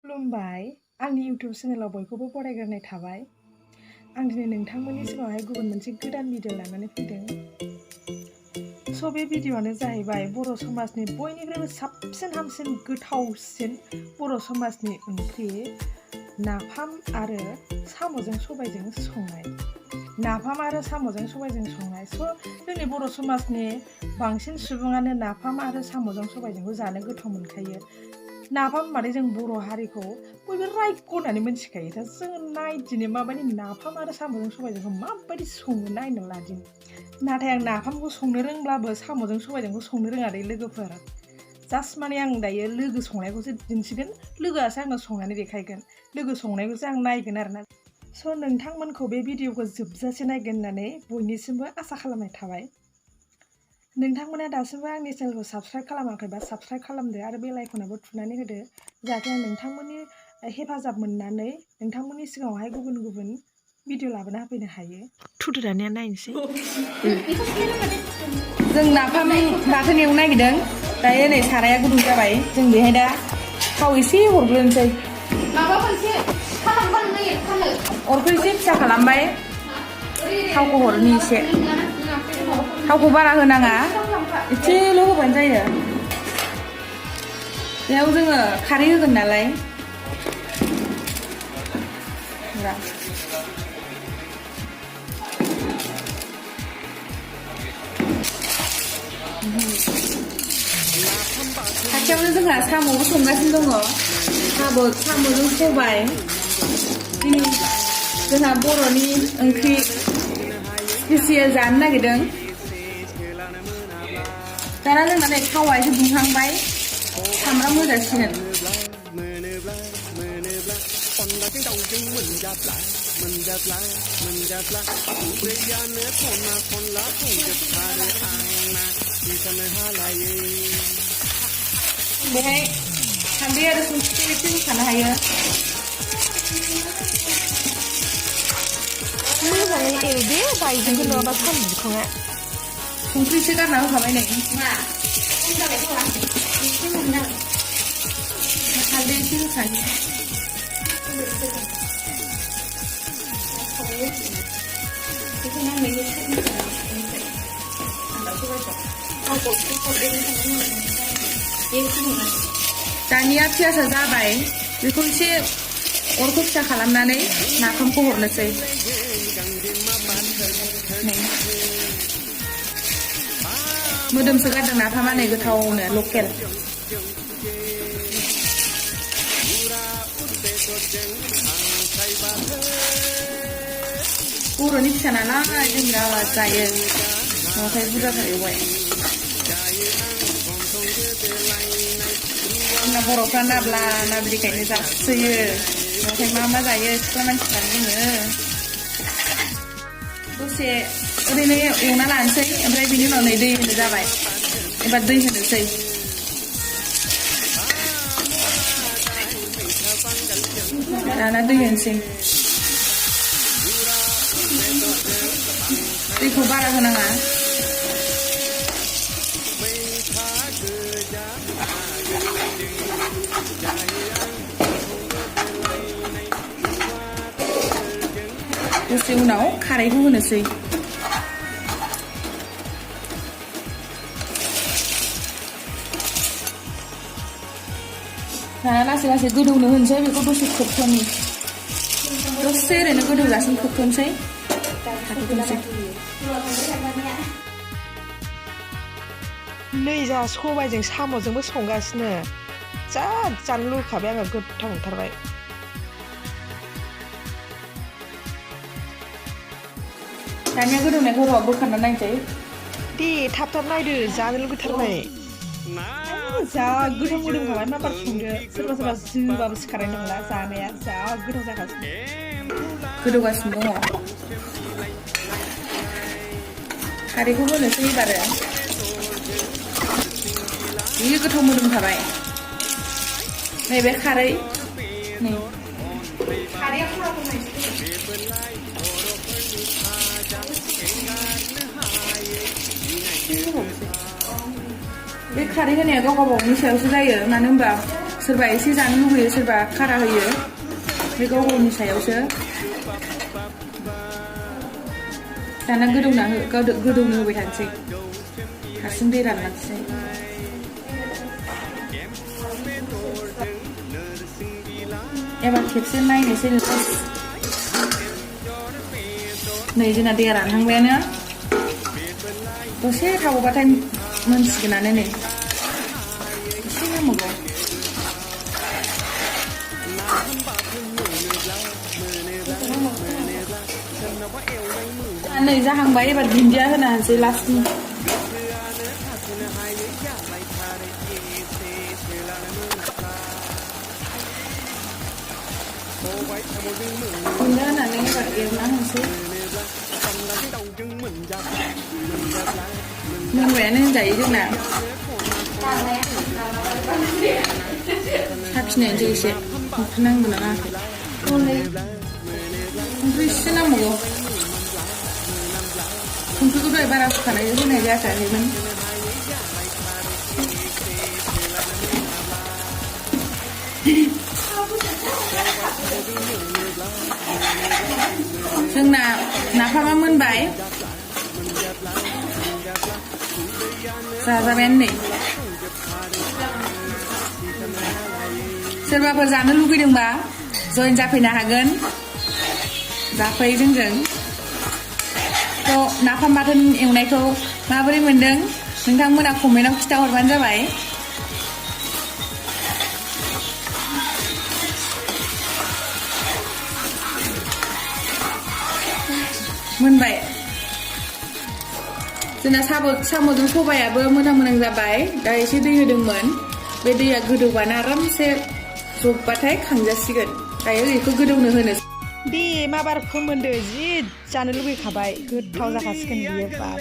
खुलुमबाय आंनि इउटिउब चेनेलाव बयखौबो बरायग्रोनाय थाबाय। आं दिनै नोंथांमोननि सिगाङावहाय गुबुन मोनसे गोदान भिडिअ लानानै फैदों। स' बे भिडिअआनो जाहैबाय बर' समाजनि बयनिख्रुइबो साबसिन हामसिन गोथावसिन बर' समाजनि ओंख्रि नाफाम आरो साम'जों सबायजों संनाय। नाफाम आरो साम'जों सबायजों संनाय। स' जोंनि बर' समाजनि बांसिन सुबुङानो नाफाम आरो साम'जों सबायजोंखौ जानो गोथाव मोनखायो। नाफाम होनबाथाय जों बर' हारिखौ बयबो रायख' होननानै मिथिखायो। दा जोङो नायदिनो माबायदि नाफाम आरो साम'जों सबायजोंखौ माबायदि सङो नायनो लादिनि। नाथाय आं नाफामखौ संनो रोंब्लाबो साम'जों सबायजोंखौ संनो रोङा दे लोगोफोर। जास्ट माने आं दायो लोगो संनायखौसो दिन्थिगोन, लोगोआसो आंनो संनानै देखायगोन, लोगो संनायखौसो आं नायगोन आरोना। स' नोंथांमोनखौ बे भिडिअखौ जोबजासे नायगोन होननानै बयनिसिमबो आसा खालामनाय थाबाय। नोंथांमोना दासिमबो आंनि चेनेलखौ साबस्क्राइब खालामाखैबा साबस्क्राइब खालामदो आरो बेल आइकनाबो थुनानै होदो, जाहाथे आं नोंथांमोननि हेफाजाब मोननानै नोंथांमोननि सिगाङावहाय गुबुन गुबुन भिडिअ लाबोना होफैनो हायो। थुदो दानिया नायनोसै। जों नाफाम बाथोन एवनो नागिरदों। दायो नै साराया गुदुं जाबाय। जों बेहाय दा थाव एसे हरग्रोनोसै। अरखौ एसे फिसा खालामबाय। थावखौ हरनि एसे। थावखौ बारा होनाङा, एसेल' होबानो जायो। बेयाव जोङो खारै होगोन नालाय। खाथियावनो जोंहा साम'बो संगासिनो दङ। साम'जों सबाय। दिनै जोंहा बर'नि ओंख्रि स्पेसियेल जानो नागिरदों। दाना जोंना नै थावा एसे दुंहांबाय, सामब्राम होजासिगोन। बेहाय हालदै आरो संख्रि एसे होखानो हायो। मोजाङै एवदो बायजोंबो नङाबा साम' बिखङा। संख्रि एसे गारना होखाबाय नै। हालदै एसे होखानो। दानिया पियासा जाबाय, बेखौ एसे अरखौ फिसा खालामनानै नाफामखौ हरनोसै। मोदोमसो गारदों नाफामा नै गोथावनो लकेल। बर'नि फिसा नालाय जों बिराद जायो, नङाथाय बुरजाथार एवबाय। जोंना बर'फ्रा नाब्ला नाब्लिखायनो जासोयो, नङाथाय मा जायो सिख्ला मानसिफ्रानो जोङो। दसे ओरैनो एवना लानोसै, ओमफ्राय बिनि उनाव नै दै होनो जाबाय। एबार दै होनोसै। दाना दै होनोसै। दैखौ बारा होनाङा। दसे उनाव खारैखौ होनोसै। दाना लासै लासै गोदौनो होनोसै, बेखौ दसे खोबथ'नि। दसे ओरैनो गोदौजासिम खोबथ'नोसै। नै जा सबायजों साम'जोंबो संगासिनो। जा जानो लुगैखाबाय आङो, गोथाव मोनथारबाय। दानिया गोदौनायखौ र' बोखारना नायनोसै। दे थाब थाब नायदो, जानो लुगैथारबाय। जा गोथाव मोदोमखाबाय, माबार संदो। सोरबा सोरबा जोबाबो सिखारनाय नंला, जानाया जा गोथाव जागासिनो। गोदौगासिनो दङ। खारैखौ होनोसै एबारो। जि गोथाव मोदोमखाबाय। नैबे खारै, नै खारैया फुरा होनायसै। बे खारै होनाया गाव गावनि सायावसो जायो, मानो होनबा सोरबा एसे जानो लुबैयो सोरबा खारा होयो बे गाव गावनि सायावसो दाना गोदौनो होबाय थानोसै हारसिं दै रानलांसै एबार खेबसे नायनोसै नै जोंना दैया रानहांबायानो दसे थाबावबाथाय मोनसिगोनानो नै एसे नांबावगौ नै जाहांबाय एबार दुन्दिया होनो हानोसै लास्टनि दुन्दिया होनानै एबार एरना होनोसै मोनबायानो होनजायो जोंना साखिनायनोसै एसे संख्रि नांगोना नाङाखै संख्रि एसे नांबावगौ संख्रिखौ दहाय बारा होखानाय होनाय जायाखैमोन जोंना नाफामा मोनबाय जाजाबायानो नै सोरबाफोर जानो लुगैदोंबा जइन जाफैनो हागोन जाफै जोंजों थ' नाफाम बाथोन एवनायखौ माबोरै मोन्दों नोंथांमोना कमेन्टआव खिन्थाहरबानो जाबाय मोनबाय जोंना साम'जों सबायाबो मोनहां जाबाय दा एसे दै होदोंमोन बे दैया गोदौबानो आरामसे जबबाथाय खांजासिगोन दायो बेखौ गोदौनो होनो दे माबार फोमोनदो जि जानो लुगैखाबाय गोथाव जाखासिगोन बियो बाब